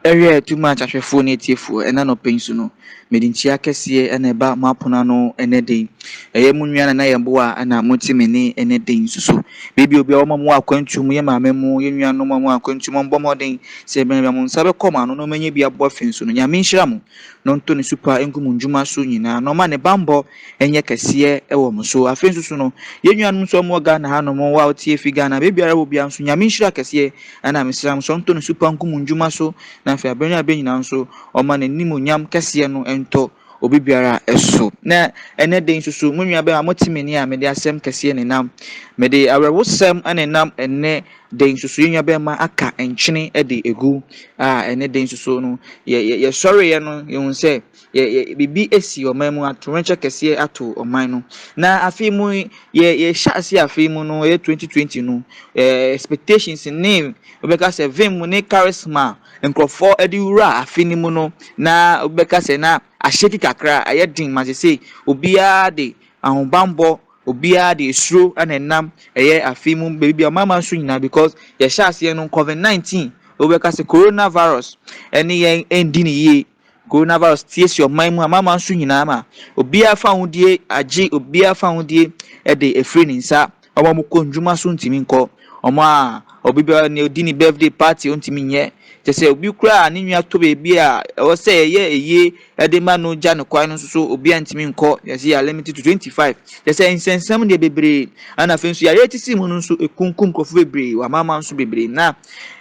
Ɛhwɛ too much ahwɛfoɔ ne atiefoɔ, ɛna nɔpɛ yi so no, mede nkyia kɛseɛ ɛna ɛba mo apono ano ɛnɛ de yi. Ɛyɛ mo nua Nana Yɛmboa ɛna mote me ne ɛnɛ de yi nso so. Baabi obi a wɔma mo akwantu mu, yɛ maame mo, yɛ nuanom a mo akwantu mu, mbɔ mmɔden sɛ ɛbɛn mo nsa bɛkɔ mo ano na ɔmanya bi aboa fi nso no. Nyame nhyira mo na ɔntɔ ne supa ngu mo ndwuma so nyinaa na ɔma ne bambɔ ɛnyɛ kɛseɛ ɛwɔ mo so. Afei nso so no, yɛn nuanom nso a wɔwɔ Ghana hanom, wɔ a wotie fi Ghana, baabi biara wɔ biara nso, Nyame nhyira kɛseɛ ɛna mesrɛ mo sɛ ɔntɔ ne supa ngu mo ndwuma so, na afei abere ne abere nyinaa nso ɔma n'animonyam kɛseɛ no ntɔ obi biara ɛso. Na ɛnɛ de nso so, mo nua bɛrima mote me ni a, mede asɛm kɛseɛ ne nam, mede awerɛhosɛm ne nam. Ɛnɛ de nso so, yɛn nua bɛrima aka nkyene de egu a ɛnɛ de nso so no, yɛ yɛ yɛsɔreɛ no, yɛhu sɛ yɛ yɛ biribi esi ɔman mu, atorenkyɛ kɛseɛ ato ɔman no. Na afei mu yɛ yɛhyɛ ase afei mu no, ɛyɛ 2020 no, expectations ne wobɛka sɛ vim ne charisma nkurɔfoɔ de wura afe no mu no, na wobɛka sɛ na ahyɛki kakra ɛyɛ den ma sese obiara de ahobanbɔ, obiara de esuro ɛna ɛnam ɛyɛ afe mu beebi a ɔman nso nyinaa, because yɛhyɛ aseɛ no, COVID-19, wobɛka sɛ coronavirus ɛne yɛn ɛndi ne yie. Coronavirus tie si ɔman mu amama nso nyinaa ma obiara fa ahodie agye, obiara fa ahodie ɛde efiri ne nsa. Wɔn a wɔkɔ ndwuma so ntumi nkɔ, wɔn a obi biara ne odi ne birthday party ntumi nyɛ, kyɛ sɛ obi koraa ne nua to beebi a ɛwɔ sɛ ɛyɛ eyie ɛde ma no gya ne kwan no nso so, obiara ntumi nkɔ. Yɛsi yɛ limited to 25, kyɛ sɛ nsɛnsɛm deɛ bebree. Ɛna afei nso yɛayɛ tisi mu no nso ekunkum nkurɔfo bebree wɔ amama nso bebree. Na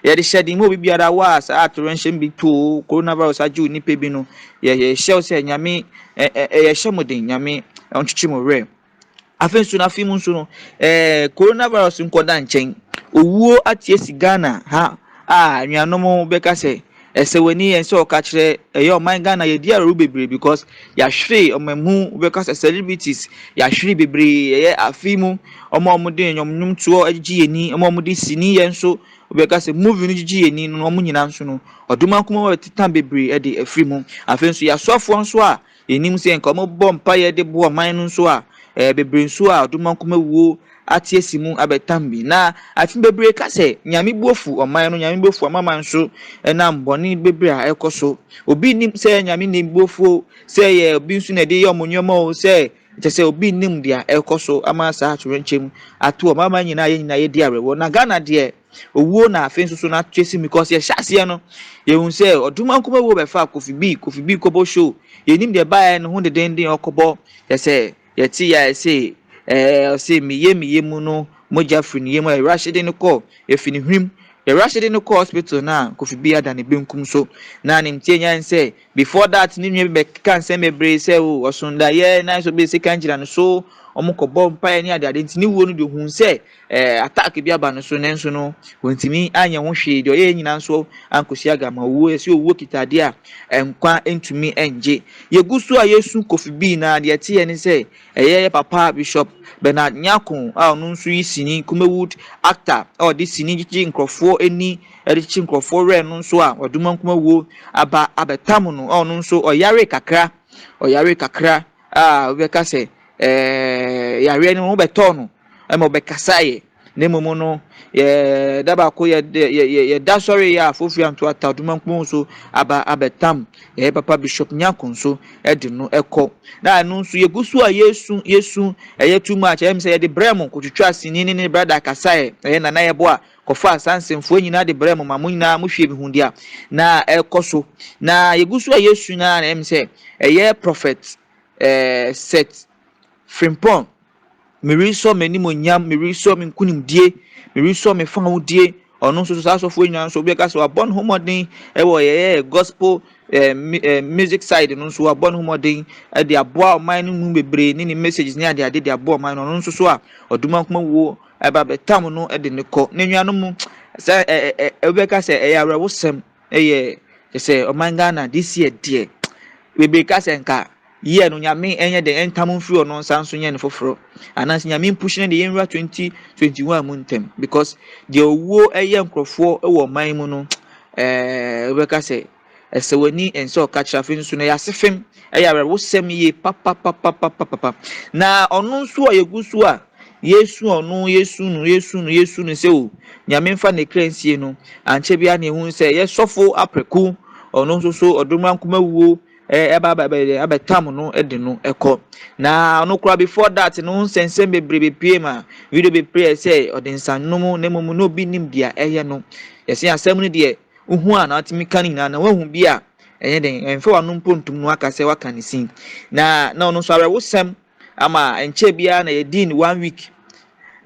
yɛde hyɛ den mu obi biara wɔ a saa atorenhyɛm bi to coronavirus agye nipa bi no, yɛ yɛhyɛw sɛ Nyame ɛ ɛ yɛhyɛ mo den, Nyame ɔntwitwi mo werɛ. Afei nso n'afei mu nso no, coronavirus nkɔda nkyɛn, owuo ate asi Ghana ha a anuanom bɛka sɛ ɛsɛ w'ani yɛn sɛ ɔka kyerɛ ɛyɛ ɔman Ghana yɛdi awerɛho bebree, because yɛahwere ɔman mu, bɛka sɛ celebrities yɛahwere bebree. Ɛyɛ afe mu ɔmo a ɔmo de nnwomtoɔ gyegye yɛn ni, ɔmo a ɔmo de sini yɛn nso, bɛka sɛ movie no gyegye yɛn ni no, ɔmo nyinaa nso no, ɔdomankoma wɔ teta bebree ɛde afiri mu. Afei nso yɛasoafoɔ nso a yɛnim sɛ nka ɔmo bɔ mpaeɛ de boa ɔman no nso a bebree nso a ɔdomankoma wuo ate asi mu abɛtam bi. Na afi bebree ka sɛ Nyame bu afu ɔman no, Nyame bu afu amama nso ɛnam bɔne bebree a ɛkɔ so. Obi nim sɛ Nyame ne bu afuo, sɛ yɛ obi nso na ɛde yɛ ɔmo nneɛma o, sɛ kyɛ sɛ obi nim deɛ ɛkɔ so ama saa atorenkyɛm ato ɔmama nyinaa. Yɛn nyinaa yɛdi awerɛwɔ na Ghana deɛ owuo na afei nso so na ato esi, because yɛhyɛ aseɛ no, yɛhu sɛ ɔdomankoma wuo bɛfa Kofi B, Kofi B kɔbɔ show. Yɛnim deɛ baeɛ no ho dedenden ɔkɔbɔ, yɛ sɛ yɛte yɛ ɛsɛ ɔsɛ meyɛ meyɛ mu no, mogya firi ne yam a yɛwura de no kɔ, efi ne hwim, yɛwura de no kɔ hospital. Na Kofi B ada ne benkum so na ne ntie nyan sɛ before that ne nua bi bɛkeka nsɛm bebree sɛ o ɔsondaeɛ na nso bi sika ngyina no so, ɔmo kɔbɔ mpaeɛ ne adeade, nti ne wuo no de ohun sɛ attack bi aba no so. Nanso no wɔntumi anyɛ ho hwee, deɛ ɔyɛ nyinaa nso ankɔsi aga ma owuo. Yɛsɛ owuo kita adeɛ a nkwa ntumi ngye. Yɛgu so a yɛsu Kofi B na deɛ ɛteɛ ne sɛ ɛyɛ yɛ papa Bishop Bernard Nyako a ɔno nso yi sini, Kumawood actor a ɔde sini gyegye nkurɔfoɔ ani, ɛde kyekye nkurɔfoɔ werɛ no nso a ɔdomankoma wuo aba abɛtam no, a ɔno nso ɔyare kakra, ɔyare kakra a wobɛka sɛ yareɛ no ho bɛtɔɔ no ɛma ɔbɛkasa yɛ. Na mmom no, yɛ da baako yɛ yɛ yɛda sɔre yɛ a fofiri anto ata, ɔdomankoma nso aba abɛtam yɛyɛ papa Bishop Nyako nso ɛde no ɛkɔ. Na ɛno nso yɛgu so a yɛsu yɛsu, ɛyɛ too much. Ɛyɛ sɛ yɛde brɛ mo kotwitwa sini ne brother kasa yɛ ɛyɛ Nana Yɛbo a kɔfa saa nsɛmfoɔ nyinaa de brɛ mo ma mo nyinaa mo hwɛ bi hu deɛ na ɛkɔ so. Na yɛgu so a yɛsu na ɛyɛ sɛ ɛyɛ Prophet Seth Frimpong, meresɔ m'animonyam, meresɔ me nkonimdie, meresɔ me fahodie. Ɔno nso so saa asɔfoɔ nyinaa nso, obi ka sɛ wabɔ ne ho mmɔden ɛwɔ yɛyɛ gospel music side no nso, wabɔ ne ho mmɔden ɛde aboa ɔman no mu bebree ne ne messages ne ade ade de aboa ɔman no. Ɔno nso so a ɔdomankoma wuo ɛba bɛtam no ɛde ne kɔ ne nuanom sɛ ɛ ɛ ɛbɛka sɛ ɛyɛ awerɛwosɛm. Ɛyɛ sɛ ɔman Ghana this year deɛ, bebree ka sɛ nka yie no, Nyame ɛnyɛ de ɛntam mfiri ɔno nsa nso nyɛ no foforɔ, anaasɛ Nyame mpush no de yɛnwura 2021 mu ntɛm, because deɛ owuo ɛyɛ nkurɔfoɔ ɛwɔ ɔman mu no, wobɛka sɛ ɛsɛ w'ani ɛnsɛ ɔka kyerɛ. Afei nso no ɛyɛ ase fam, ɛyɛ awerɛwosɛm yie papapapapapa. Na ɔno nso a yɛgu so a yɛsu ɔno, yɛsu no, yɛsu no, yɛsu no sɛ o Nyame mfa ne kra nsie no, ankyɛ biara na ehu sɛ yɛsɔfo Aprɛko. ɔno nso so ɔdomankoma wuo ɛba abɛtam no de no kɔ. Na ɔno koraa before that no nsɛnsɛm bebree bepue ma video bebree sɛ ɔde nsanom, na mmom na obi nim deɛ ɛyɛ no. Yɛsɛ asɛm no deɛ, wohu a na watumi ka no nyinaa, na wahu bi a ɛnyɛ den, ɛmfa w'ano mpo ntom no aka sɛ waka ne sin. Na ɔno nso awerɛhosɛm ama nkyɛn biara na yɛdii no one week.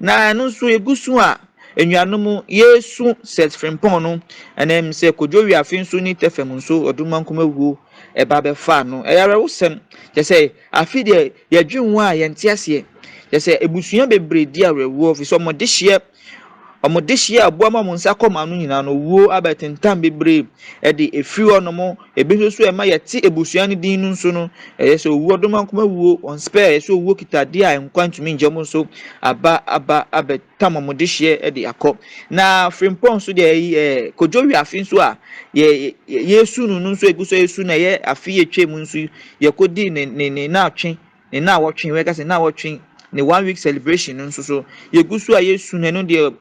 Na ɛno nso egu so a enuanom yɛresu Seth Frimpong no, ɛnam sɛ Kodwo Wiafe nso ne Tɛfɛm nso ɔdomankoma wuo ɛba bɛfa no. Ɛyɛ awerɛhosɛm kyɛ sɛ afi deɛ yɛdwe ho a yɛnte aseɛ, kyɛ sɛ ebusua bebree di awerɛhoɔ fi sɛ ɔmo de hyɛ aboa ma ɔmo nsa kɔ ɔmo ano nyinaa no, wuo abɛtentam bebree ɛde efiri hɔnom. Ebi nso so ɛma yɛte ebusua no din no nso no, ɛyɛ sɛ owuo ɔdomankoma wuo on spare, ɛyɛ sɛ owuo kita adeɛ a nkwa ntumi ngye ɔmo nso aba abɛtam ɔmo de hyɛ ɛde akɔ. Na Frimpong nso deɛ, ɛyi Kodwo Wiafe nso a yɛ yɛsu no nso egu so esu na ɛyɛ afe yɛ twɛ mu nso yɛkɔdi ne naatwe ne naawɔtwe, wɔyɛ kasa naawɔtwe ne one week celebration no nso so yɛgu so a yɛsu no. Ɛno deɛ,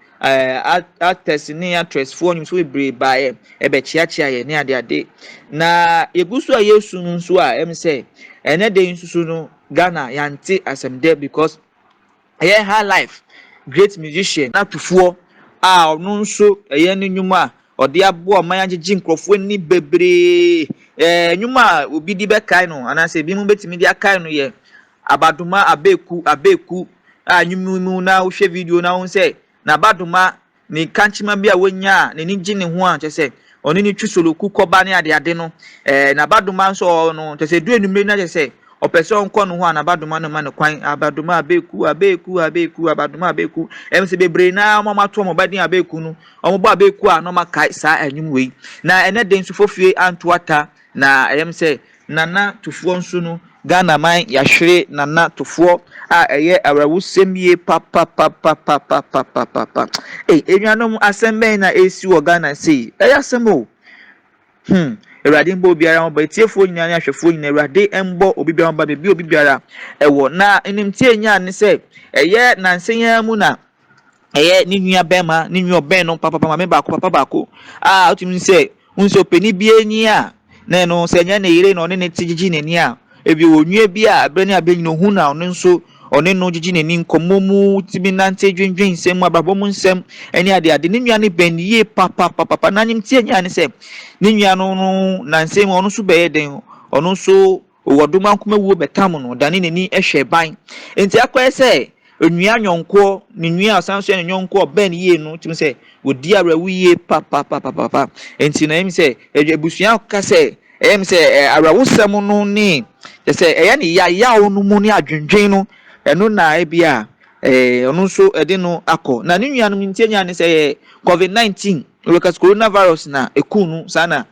actors ne actress foɔ nnwom so bebree baeɛ ɛbɛkyeakyea yɛ ne adeade, na yɛgu so a yɛsu no nso a sɛ ɛnɛ de nso so no Ghana yɛante asɛm dɛ, because ɛyɛ high life great musician n'atofoɔ a ɔno nso ɛyɛ ne nnwom a ɔde aboa ɔman agyegye nkurɔfoɔ ani bebree. Nnwom a obi de bɛkae no anaasɛ ebinom bɛtumi de akae no yɛ Abadoma Abeeku Abeeku, a nnwom mu na wohwɛ video na wohu sɛ n'abadoma ne kankyema bi a wonya a n'ani gye ne ho a kyerɛ sɛ ɔne ne twi soloku kɔba ne adeade no. N'abadoma nso ɔwɔ no kyerɛ sɛ edu enumere na kyerɛ sɛ ɔpɛ sɛ ɔnkɔ ne ho a, n'abadoma no ma ne kwan. Abadoma Abeeku Abeeku Abeeku, Abadoma Abeeku. Sɛ bebree naa wɔn ato wɔn ba din Abeeku no, wɔn bɔ Abeeku a na wɔn akae saa ɛnwom wei. Na ɛnɛ de nso fofie anto ata na ɛyɛm sɛ Nana Tofoɔ nso no, Ghana man yɛahwere Nana Tofoɔ a ɛyɛ awerɛhosɛm yie papapapapapapapapa. Ei, enuanom, asɛm bɛn na esi wɔ Ghana sei? Ɛyɛ asɛm o. Awurade mbɔ obiara ho ba. Etiefoɔ nyinaa ne ahwɛfoɔ nyinaa, Awurade mbɔ obi biara ho ba beebi obi biara ɛwɔ. Na nimtie nyaa ne sɛ ɛyɛ nansa yi mu na ɛyɛ ne nua bɛrima, ne nua ɔbɛn no papapa, maame baako papa baako a wotumi sɛ nso panin bi ani a na ɛno sɛ ɛnyɛ ne yere na ɔne ne te gyegye n'ani a, ebi wɔ nua bi a abere ne abere nyina ohun na ɔno nso ɔne no gyegye n'ani nkɔmmɔ mu, tumi nante dwendwen nsɛm mu, abrabɔ mu nsɛm ɛne ade ade. Ne nua no bɛn yie papapapa. Na nimtie nyaa ne sɛ ne nua no nansa mu ɔno nso bɛyɛ den, ɔno nso ɔwɔ domankoma wuo bɛtam no, ɔdane n'ani hwɛ ban. Nti akɔyɛ sɛ onua nyɔnkoɔ, ne nua a ɔsan so yɛ ne nyɔnkoɔ ɔbɛn yie no, tumi sɛ wɔdi awerɛho yie papapapapa. Nti na ɛyɛ sɛ abusua ka sɛ ɛyɛ sɛ awerɛhosɛm no ne sɛ ɛyɛ ne yayaw no mu ne adwendwen no, ɛno na ebi a ɔno nso ɛde no akɔ. Na ne nuanom nti anya ne sɛ ɛyɛ COVID-19, wɔka coronavirus na eku no saa na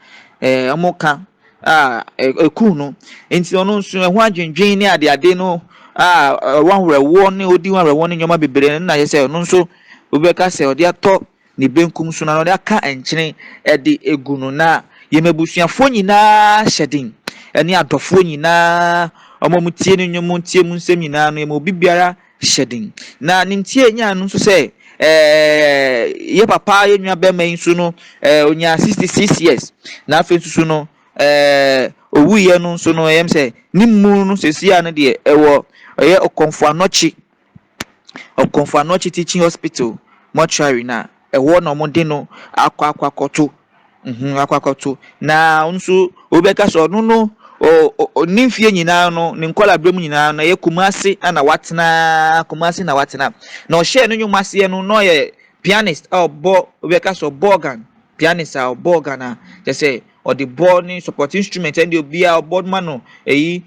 wɔn ka a eku no. Nti ɔno nso ɛho adwendwen ne adeade no a ɛwɔ awerɛhoɔ ne odi ho awerɛhoɔ ne nneɛma bebree no na yɛ sɛ ɔno nso wobɛka sɛ ɔde atɔ ne benkum so na ɔde aka nkyene ɛde egu no. Na yɛn abusuafoɔ nyinaa hyɛ den, ɛne adɔfoɔ nyinaa, wɔn a wɔtie ne nnwom, tie mu nsɛm nyinaa no, yɛn obi biara hyɛ den. Na ne ntie nyaa no nso sɛ yɛ papa, yɛ nua bɛrima yi nso no, onyaa 66 years. Na afei nso so no owuiɛ no nso no, ɛyɛm sɛ ne mu no sɛsi a no deɛ ɛwɔ ɛyɛ Ɔkɔmfo Anɔkye Teaching Hospital mortuary, na ɛhɔ na wɔde no akɔ akɔto akɔ akɔto. Na ɔno nso obɛka sɛ ɔno no ne mfie nyinaa no, ne nkɔla berɛ mu nyinaa no, ɛyɛ Kumase ana watena, Kumase na watena. Na ɔhyɛɛ no nnwom aseɛ no, na ɔyɛ pianist a ɔbɔ, obɛka sɛ ɔbɔ organ, pianist a ɔbɔ organ a kyerɛ sɛ ɔde bɔ ne support instrument. Ɛne obiara ɔbɔ ma no, ɛyi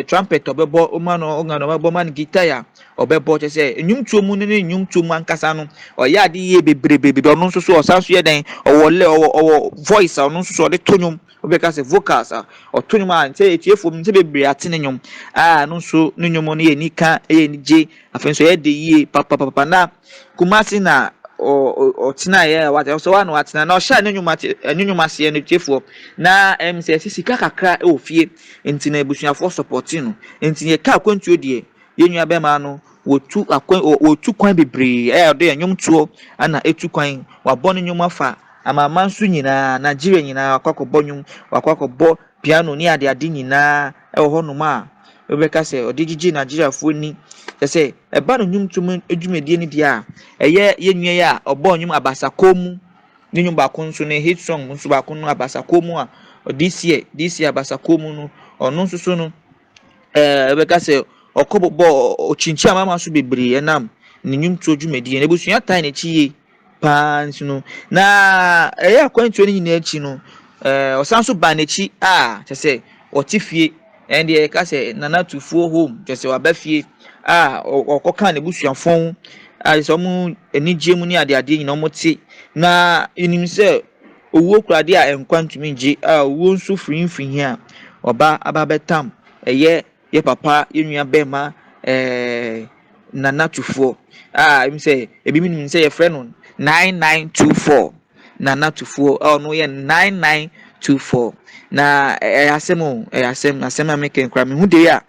trumpet ɔbɛbɔ ɔma no, organ ɔbɛbɔ ma no, guitar a ɔbɛbɔ, kyerɛ sɛ nnwomtuo mu ne ne nnwomtuo mu ankasa no, ɔyɛ ade yie bebree. Ɔno nso so ɔsan so yɛ dɛn, ɔwɔ lɛ ɔwɔ voice a ɔno nso so ɔde to nnwom, wobɛka sɛ vocals a ɔto nnwom a sɛ etiefoɔ mu sɛ bebree ate ne nnwom a, no nso ne nnwom no yɛ nika, ɛyɛ anigye, afei nso ɛyɛ de yie papapapa. Na Kumasi na ɔtenaeɛ a wate ɔsɛ wa na watena na ɔhyɛ ne nnwom ate ne nnwom aseɛ no, tiefoɔ, na sɛ ɛsɛ sika kakra ɛwɔ fie nti na abusuafoɔ support no. Nti yɛka akwantuo deɛ, yɛn nua bɛrima no wɔtu akwan, wɔtu kwan bebree, ɛyɛ ɔde nnwomtoɔ ana etu kwan, wabɔ ne nnwom afa. amanaman so nyinaa, Nigeria nyinaa wakɔ akɔbɔ nnwom, wakɔ akɔbɔ piano ne adeade nyinaa wɔ hɔnom a wobɛka sɛ ɔde gyegye Nigeriafoɔ ani. Kyerɛ sɛ ɛba no nnwomto mu dwumadie no deɛ a, ɛyɛ yɛn nua yi a ɔbɔɔ nnwom Abasakɔ mu ne nnwom baako nso ne hit song nso baako no Abasakɔ mu a this year this year Abasakɔ mu no ɔno nso so no ɛɛ wobɛka sɛ ɔkɔ bɔbɔ ɔkyinkyin amanaman so bebree ɛnam ne nnwomtoɔ dwumadie. N'abusua tae n'akyi yie. paa nso no, na ɛyɛ akwantuo no nyinaa akyi no, ɛɛ ɔsan nso baa n'akyi a kyerɛ sɛ ɔte fie. Ɛn deɛ yɛka sɛ Nana Tufuo home kyerɛ sɛ waba fie a ɔkɔka n'abusuafoɔ ho a kyerɛ sɛ wɔn anigyeɛ mu ne adeadeɛ nyinaa wɔte. Na yɛnim sɛ owuo kura adeɛ a nkwa ntumi ngye a owuo nso firi mfiri a ɔba aba abɛtam ɛyɛ yɛ papa, yɛ nua bɛɛma ɛɛ Nana Tufoɔ a ɛmu sɛ ebi mu nim sɛ yɛfrɛ no 9924 Nana Tufoɔ a ɔno yɛ 9924 na ɛyɛ asɛm o ɛyɛ asɛm asɛm a meka nkura mehu de a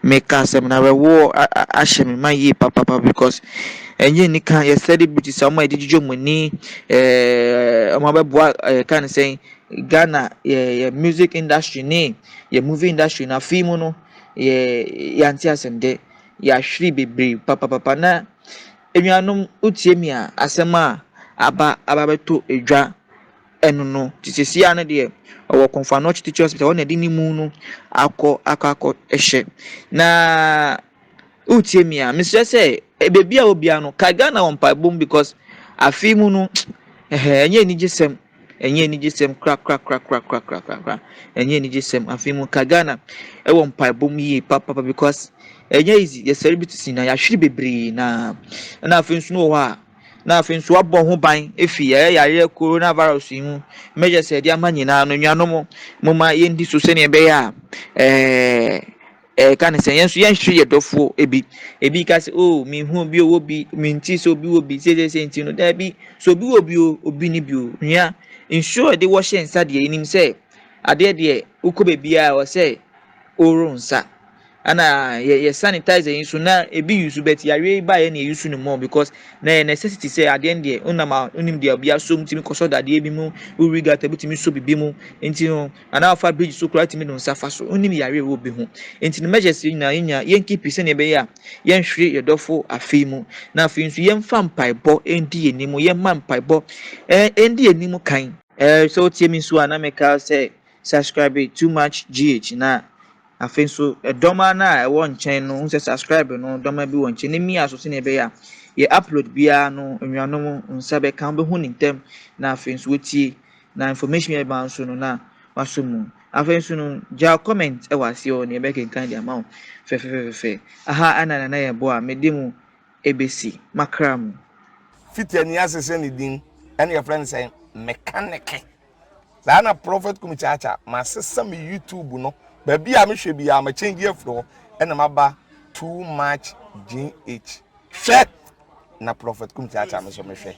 meka asɛm na awerɛhoɔ ahyɛ me ma yie papapa because ɛnyɛ nika yɛ celebrities a wɔn a yɛde gyegye wɔn ani ɛɛ wɔn abɛboa ɛɛ ka ne sɛn Ghana yɛ yɛ music industry ne yɛ movie industry na afei mu no yɛ yɛante asɛm dɛ yɛahwere bebree papapapa na enuanom wotie mi a asɛm a aba aba bɛtɔ edwa ɛno no te sɛsi a no deɛ ɔwɔ Komfo Anokye Teaching Hospital hɔ na ɛde ne mu no akɔ akɔ akɔ hyɛ na wotie mi a mesrɛ sɛ beebi a obiara no kae Ghana wɔ mpaebɔ mu because afei mu no ɛhɛ ɛnyɛ anigyesɛm. Ɛnyɛ anigyesɛm korakorakorakorakorakoraa. Ɛnyɛ anigyesɛm. Afei mu ka Ghana ɛwɔ mpaebɔ mu yie papapa because ɛnyɛ easy. Yɛ celebrities nyinaa yɛahwere bebree na ɛna afei nso no wɔ hɔ a na afei nso wabɔ ho ban efi ɛyɛ yareɛ coronavirus yi mu measures a yɛde ama nyinaa no nuanom momma yɛndi so sɛnea ɛbɛyɛ a ɛɛɛ Ɛka ne sɛ yɛn nso yɛnhwere yɛn dɔfoɔ ebi. Ebi ka sɛ oh menhu obi ɔwɔ bi, mente sɛ obi wɔ bi seisei nti no. Daabi, sɛ obi wɔ bi o, obi ni bi o. Nua, nsuo a yɛde wɔhyɛ nsa deɛ yɛnim sɛ adeɛ deɛ wokɔ baabiara ɛwɔ sɛ woro nsa. Ɛna yɛ yɛ sanitizer yi nso na ebi use but yareɛ yi baeɛ na yɛ use no more because na yɛ necessity sɛ adeɛ no deɛ wonam a wonim deɛ obi asom tumi kɔsɔ dadeɛ bi mu, wowiri gutter bi tumi sɔ biribi mu nti no Anaa ɔfa bridge so koraa tumi de wo nsa fa so. Wonnim yare a ɛwɔ obi ho. Enti no measures yi nyinaa yɛnya yɛn keep sɛnea ɛbɛyɛ a yɛnhwere yɛn dɔfo afe yi mu. Na afei nso yɛmfa mpaebɔ ndi yɛn anim. Yɛmma mpaebɔ ndi yɛn anim kan. Sɛ wotie me nso a na meka sɛ subscribe too much GH na afei nso dɔma no a ɛwɔ nkyɛn no wohu sɛ subscribe no dɔma bi wɔ nkyɛn na mia so sɛnea ɛbɛyɛ a yɛ upload biara no anuanom nsa bɛka wobɛhu ne ntɛm na afei nso wotie Na information bi a ɛba nso no na wasɔ mu. Afei nso no gyaw comment wɔ aseɛ hɔ na yɛbɛkenkan de ama wo fɛfɛfɛfɛ. Aha ɛna Nana Yeboah mede mo ɛbɛsi. Makra mo. Fiti ani ase sɛ ne din ɛne yɛfrɛ no sɛn mekaneke saa na prophet kumi kyaakya masesa me youtube no baabi a mehwɛ biara ma change afiri hɔ ɛna maba too much gh hwɛ na prophet kumi kyaakya me so mehwɛ.